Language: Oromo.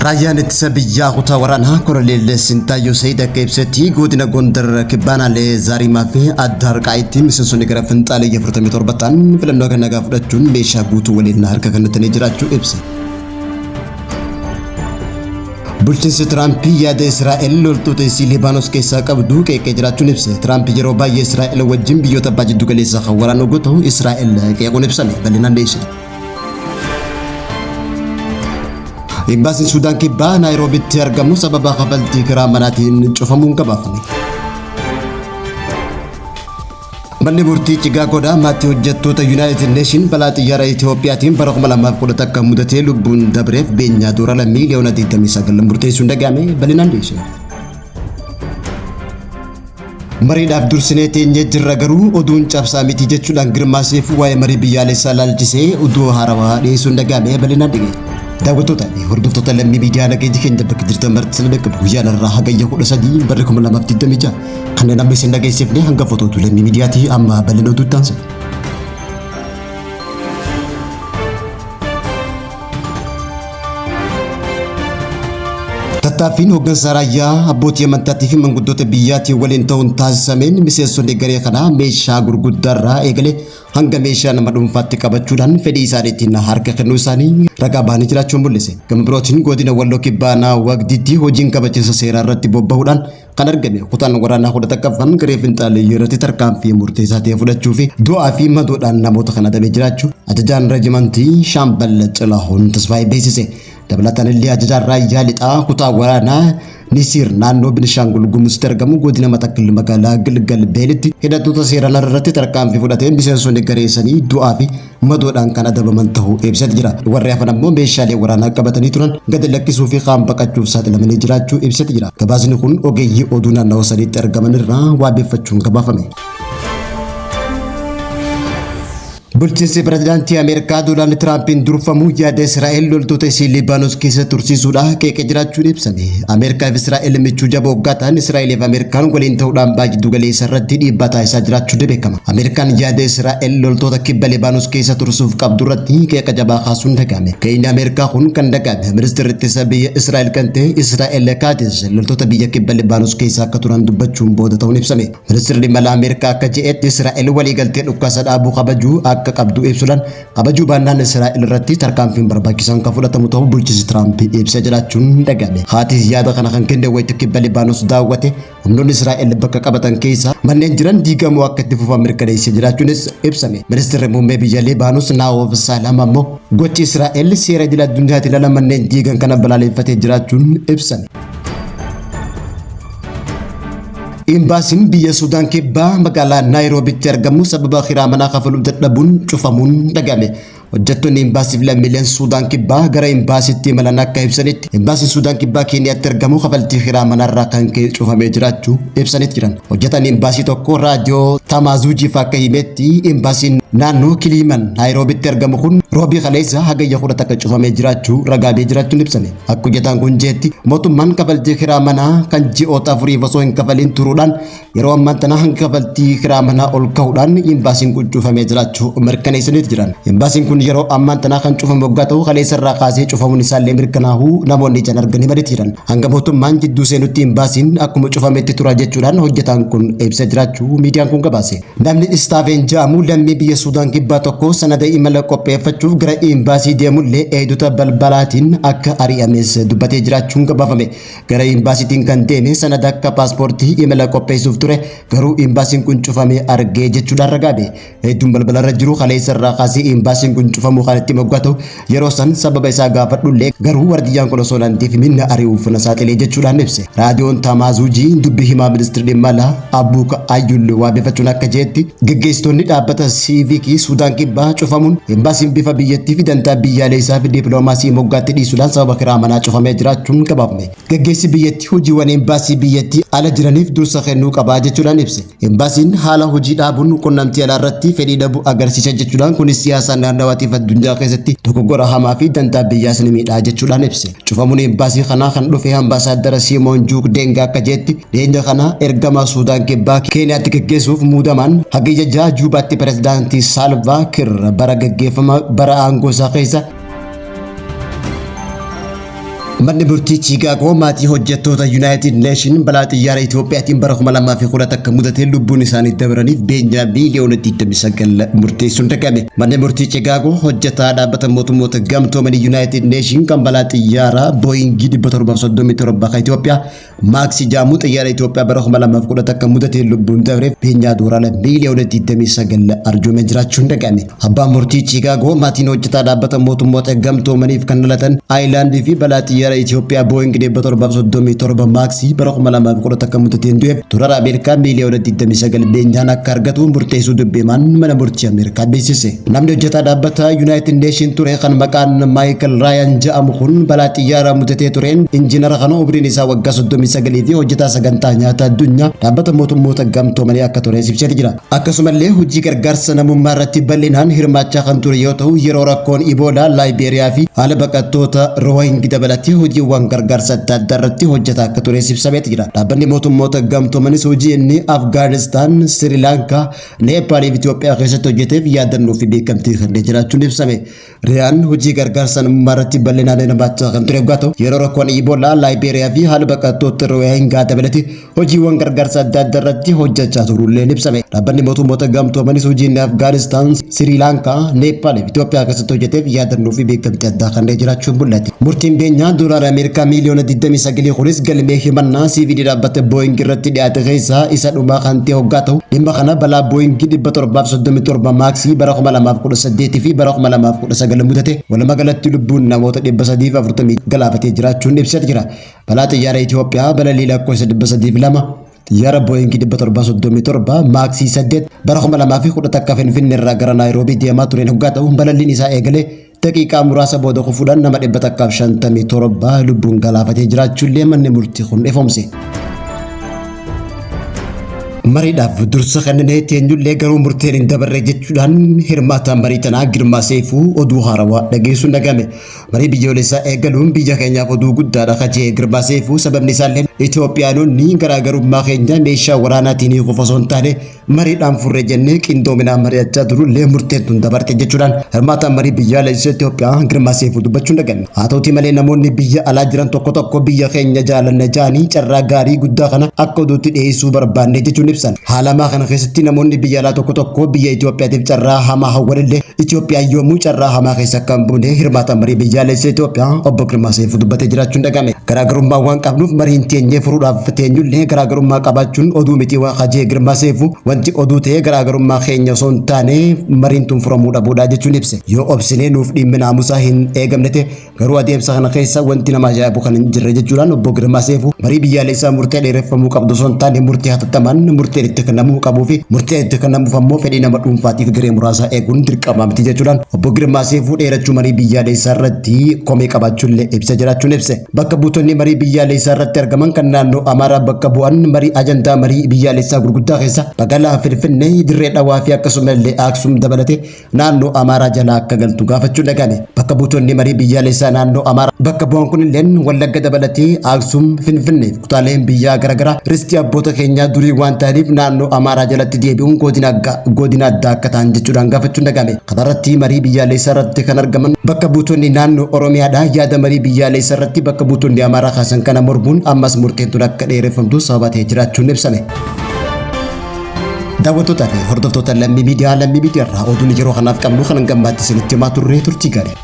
Raayyaan ittisa biyyaa kutaa waraanaa Koloneel Sintaayyoo Sa'iid akka ibsetti godina Gondar Kibbaanaalee Zaarimaa fi Adda Harqaa'itti miseensonni gara finxaaleeyyii 47 ta'an filannoo kan nagaa fudhachuun meeshaa guutuu waliin harka kennatanii jiraachuu ibse. Bulchiinsi Tiraamp yaada Israa'el loltoota isii Libaanos keessaa qabdu qeeqee jiraachuun ibse. Tiraamp yeroo baay'ee Israa'el wajjin biyyoota abbaa jiddu galeessaa kan waraanu yoo ta'u Israa'el qeequun ibsame bal'inaan dhiyeessina. Imbaasiin Suudaan Kibbaa Naayiroobitti argamu sababa kafaltii kiraa manaatiin cufamuun gabaafame. Manni murtii Chigaagoodhaa maatii hojjettoota Yuunaayitid Neeshin balaa xiyyaara Itiyoophiyaatiin bara 2011 mudatee lubbuun dabreef beenyaa doolaara miiliyoona 29 murteessuun dhaga'ame bal'inaan dhiyeessina. Mariidhaaf dursinee teenyee jirra garuu oduun cabsaa miti jechuudhaan Girmaa Seefuu waa'ee marii biyyaalessaa laalchisee oduu haarawaa dhiyeessuun dhaga'ame bal'inaan dhiyeesse. Daawwattoota fi hordoftoota lammii miidiyaa nageenya keenya bakka jirtan marti sana dhaqqabu guyyaan irraa hagayya 13 barri 2026 kanneen amma isin dhageessifne hanga fotootu lammii miidiyaatii amma bal'ina oduutti aansa. Tattaaffiin hooggansa raayyaa abbootii amantaatii fi manguddoota biyyaatiin waliin ta'uun taasisameen miseensonni garee kanaa meeshaa gurguddaarraa eegalee hanga meeshaa nama dhuunfaatti qabachuudhaan fedhii isaaniitiin harka kennuu isaanii ragaa bahanii jiraachuun mul'ise. Gama birootiin godina Walloo Kibbaa Aanaa Wagdiitti hojiin kabachiisa seeraa irratti bobba'uudhaan kan argame kutaan waraanaa 11ffaan garee finxaaleeyyii irratti tarkaanfii murteessaa ta'e fudhachuu fi du'aa fi madoodhaan namoota kan adabee jiraachuu ajajaan reejimantii Shaambal Xilahuun Tasfaayee beeksise. Dabalataan illee ajajaan raayyaa lixaa kutaa waraanaa Nisiir naannoo Binishaangul Gumuzitti argamu godina Matakkal magaalaa Gilgal Beelitti hidhattoota seeraan ala irratti tarkaanfii fudhateen miseensonni garee sanii du'aa fi madoodhaan kan adabaman ta'uu ibsee jira. Warri hafan ammoo meeshaalee waraanaa qabatanii turan gadi lakkisuu fi kaan baqachuuf saaxilamanii jiraachuu ibsee jira. Gabaasni kun ogeeyyii oduu naannawa saniitti argaman irraa waabeffachuun gabaafame. Bulchiinsi pirezidaantii Ameerikaa Doonaald Tiraampiin durfamu yaada Israa'el loltoota isii Libaanos keessa tursiisuudha qeeqee jiraachuun ibsame. Ameerikaa fi Israa'el michuu jaboo waggaa ta'an Israa'el fi Ameerikaan waliin ta'uudhaan baay'ee giddu galeessa irratti dhiibbaa taasisaa jiraachuu ni beekama. Ameerikaan yaada Israa'el loltoota kibba Libaanos keessa tursuuf qabdu irratti qeeqa jabaa kaasuun dhaga'ame. Qeeqni Ameerikaa kun kan dhaga'ame ministeerri ittisa biyya Israa'el kan ta'e Israa'el Kaatz loltoota biyya kibba Libaanos keessa akka turan dubbachuun booda ta'uun ibsame. Ministeerri dhimma alaa Ameerikaa akka jedhetti Israa'el waliigaltee dhukaasa dhaabuu kabajuu akka qabdu ibsuudhaan kabajuu baannaan Israa'el irratti tarkaanfiin barbaachisan kan fudhatamu ta'uu bulchiinsi Tiraamp ibsee jiraachuun dhaga'ame. Haatis yaada kana kan kenne wayita kibba Libaanos daawwate humnoonni Israa'el bakka qabatan keessa manneen jiran diigamuu akka itti fufan mirkaneessee jiraachuunis ibsame. Ministeerri muummee biyya Libaanos Naawaf Saalaam ammoo gochi Israa'el seera idil addunyaatiin ala manneen diigan kana balaaleffatee jiraachuun ibsame. Imbaasiin biyya Suudaan Kibbaa magaalaa Naayiroobitti argamu sababa kiraa manaa kafaluu dadhabuun cufamuun dhaga'ame. Hojjettoonni imbaasiif lammiileen Suudaan Kibbaa gara imbaasiitti imalan akka ibsanitti imbaasiin Suudaan Kibbaa Keeniyaatti argamu kafaltii kiraa manaarraa kan ka'e cufamee jiraachuu ibsanitti jiran. Hojjetaan imbaasii tokko raadiyoo Tamaazuujiif akka himetti imbaasiin naannoo Kiliiman Naayiroobitti argamu kun roobii kaleessa hagayya 11 cufamee jiraachuu ragaabee jiraachuun ibsame. Akka hojjetaan kun jeetti mootummaan kafaltii kiraa manaa kan ji'oota afuriif osoo hin kafaliin turuudhaan yeroo ammaan tana hanga kafaltii kiraa manaa ol ka'uudhaan imbaasiin kun cufamee jiraachuu mirkaneessaniitu jiran. Imbaasiin kun yeroo ammaan tana kan cufame waggaa ta'u kaleessa irraa kaasee cufamuun isaallee mirkanaa'uu namoonni ijaan argan himaniitu jiran. Hanga mootummaan jidduu seenutti imbaasiin akkuma cufametti tura jechuudhaan hojjetaan kun ibsa jiraachuu miidiyaan kun gabaase. Namni Istaaveen jedhamu lammii biyya Suudaan Kibbaa tokko sanada imala qopheeffachuuf gara imbaasii deemullee eegdota balbalaatiin akka ari'ames dubbatee jiraachuun gabaafame. Gara imbaasiitiin kan deeme sanada akka paaspoortii imala qopheessuuf ture garuu imbaasiin kun cufamee argee jechuudhaan ragaabe. Hedduun balbalarra jiru kaleessa irraa kaasee imbaasiin kun cufamuu kan itti moggaatu yeroo san sababa isaa gaafadhullee garuu wardiyyaan kun osoo naan deebiin na ari'uuf na saaxilee jechuudhaan ibse. Raadiyoon Tamaazuujii dubbi himaa ministeera dhimma alaa Abbuuka Ayyul waabeeffachuun akka jeetti geggeessitoonni dhaabbata siivikii Suudaan Kibbaa cufamuun imbaasiin bifa biyyattii fi dantaa biyyaalessaa fi dippiloomaasii moggaatti dhiisuudhaan sababa kiraa manaa cufamee jiraachuun gabaafame. Geggeessi biyyattii hojiiwwan imbaasii biyyattii ala jiraniif dursa kennuu qabaa jechuudhaan ibse. Imbaasiin haala hojii dhaabuun qunnamtii alaa irratti fedhii dhabuu agarsiisa jechuudhaan kunis siyaasa naannawaatiif addunyaa keessatti dogoggora hamaa fi dantaa biyyaas ni miidhaa jechuudhaan ibse. Cufamuun imbaasii kanaa kan dhufe ambaasaaddara Simoon Juuk Deengaa akka jeetti dhiyeenya kana ergama Suudaan Kibbaa Keeniyaatti geggeessuuf muudamaan hagayya 6 Juubaatti pirezidaantii Saalvaa Kiir bara gaggeeffama bara aangoo isaa keessa Manni murtii Chiikaagoo maatii hojjettoota Yuunaayitid Neeshin balaa xiyyaara Itoophiyaatiin bara 2011 mudatee lubbuun isaanii dabraniif beenyaa miiliyoona 29 murteessuun dhagahame. Manni murtii Chiikaagoo hojjetaa dhaabbata mootummoota gamtoomanii Yuunaayitid Neeshin kan balaa xiyyaaraa Booyingii 737 kan Itoophiyaa Maaksii jedhamu xiyyaara Itoophiyaa bara 2011 mudatee lubbuun dabreef beenyaa doolaara miiliyoona 29 arjoomee jiraachuun dhagahame. Abbaan murtii Chiikaagoo maatiin hojjetaa dhaabbata mootummoota gamtoomaniif kan dhalatan Aayilaandii fi balaa xiyyaara Itoophiyaa Booying 737 Maaksii bara 2011 mudateen du'eef doolaara Ameerikaa miiliyoona 29 beenyaan akka argatu murteessuu dubbimaan mana murtii Ameerikaa beeksise. Namni hojjetaa dhaabbata Yuunaayitid Neeshin ture kan maqaan Maayikal Raayaan jedhamu kun balaa xiyyaaraa mudatee tureen injiinara kana umriin isaa waggaa 39 fi hojjetaa sagantaa nyaata addunyaa dhaabbata mootummoota gamtoomanii akka ture ibseeti jira. Akkasumallee hojii gargaarsa namummaa irratti bal'inaan hirmaachaa kan ture yoo ta'u, yeroo rakkoon Iboolaa Laayibeeriyaa fi haala baqattoota Roohingi dabalatee hojiiwwan gargaarsa adda addaa irratti hojjetaa akka ture ibsameeti jira. Dhaabbanni mootummoota gamtoomanis hojii inni Afgaanistaan, Sirilaankaa, Neepaalii fi Itoophiyaa keessatti hojjeteef yaadannoo fi beekamtii kennee jiraachuun ibsame. Riyaan hojii gargaarsa namummaa irratti bal'inaan hirmaachaa kan ture yoggaa ta'u, yeroo rakkoon Iboolaa Laayibeeriyaa fi haala baqattoota Roohingaa dabalatee hojiiwwan gargaarsa adda addaa irratti hojjechaa turuulleen ibsame. Dhaabbanni mootummoota gamtoomanis hojii inni Afgaanistaan, Sirilaankaa, Neepaal fi Itoophiyaa keessatti hojjeteef yaadannoo fi beekamtii addaa kennee jiraachuun mul'ate. Murtiin beenyaa doolaara Ameerikaa miiliyoona 29 kunis galmee himannaa siivilii dhaabbata Booying irratti dhiyaate keessaa isa dhumaa kan ta'e hoggaa ta'u, dhimma kana balaa Booying 737 Maaksii bara 2018 fi bara 2019 mudate walumaa galatti lubbuun namoota 340 galaafatee jiraachuun ibsee jira. Balaa xiyyaara Itoophiyaa balalii lakkoofsa 302 xiyyaara Booying 737 Maaksii 8 bara 2011 Finfinnee irraa gara Naayiroobii deemaa tureen hoggaa ta'u, balalliin isaa eegalee daqiiqaa muraasa booda kufuudhaan nama 157 lubbuun galaafatee jiraachuullee manni murtii kun ifoomse. Mariidhaaf dursa kenninee teenyullee garuu murteen hin dabarre jechuudhaan hirmaataan marii tanaa Girmaa Seifuu oduu haarawaa dhageessuun dhagahame. Marii biyyoolessaa eegaluun biyya keenyaaf oduu guddaadha ka jee Girmaa Seifuu, sababni isaallee Itoophiyaanonni garaagarummaa keenya meeshaa waraanaatiin hiikuuf osoo hin taane mariidhaan furre jennee qindoominaan mari'achaa turullee murteen tun dabarte jechuudhaan hirmaataan marii biyyaalessa Itoophiyaa Girmaa Seifuu dubbachuun dhagahame. Haa ta'utii malee namoonni biyya alaa jiran tokko tokko biyya keenya jaalanna jaanii carraa gaarii guddaa kana akka oduutti dhiyeessuu barbaanne jechuun ibsan. Haala hamaa kana keessatti namoonni biyya alaa tokko tokko biyya Itoophiyaatiif carraa hamaa hawwanillee Itoophiyaan yoomuu carraa hamaa keessa akka hin buune hirmaataan marii biyyaalessa Itoophiyaa obbo Girmaa Seifuu dubbatee jiraachuun dhagahame. Garaagarummaa waan qabnuuf mariin teenyee furuudhaaf teenyullee garaagarummaa qabaachuun oduu miti waan hajee Girmaa Seifuu, wanti oduu ta'e garaagarummaa keenya osoo hin taane mariin tun furamuu dhabuudha jechuun ibse. Yoo obsinee nuuf dhimmi naamusaa hin eegamne ta'e garuu adeemsa kana keessa wanti nama ajaa'ibu kan hin jirre jechuudhaan obbo Girmaa Seifuu marii biyyaalessaa murtee dheereffamuu qabdu osoo hin taane murtee hatattamaan murteen itti kennamuu qabuu fi murteen itti kennamuuf ammoo fedhii nama dhuunfaatiif garee muraasaa eeguun dirqama miti jechuudhaan obbo Girmaa Seifuu dheerachuu marii biyyaalessaa irratti komee qabaachuullee ibsa jiraachuun ibse. Bakka buutonni marii biyyaalessaa irratti argaman kan naannoo Amaaraa bakka bu'an marii ajandaa marii biyyaalessaa gurguddaa keessa magaalaa Finfinnee, Dirree Dhawaa fi akkasumallee Aksum dabalatee naannoo Amaaraa jalaa akka galtu gaafachuun dhagahame. Bakka buutonni marii biyyaalessaa naannoo Amaaraa bakka bu'an kunilleen Wallagga dabalatee Aksum, Finfinnee fi kutaaleen biyyaa garaagaraa ristii abboota keenyaa durii waan ta'aniif naannoo Amaaraa jalatti deebi'uun godina addaa akka ta'an jechuudhaan gaafachuun dhagahame. Kanarratti marii biyyaalessaa irratti kan argaman bakka buutonni naannoo Oromiyaadhaa yaada marii biyyaalessaa irratti bakka buutonni Amaaraa kaasan kana mormuun ammas murteen tun akka dheereffamtu sababa ta'ee jiraachuun ibsame. Daawwattoota fi hordoftoota Lammii Miidiyaa, Lammii Miidiyaa irraa oduun yeroo kanaaf qabnu kan gammaatti isinitti himaa turre. Turtii gaarii.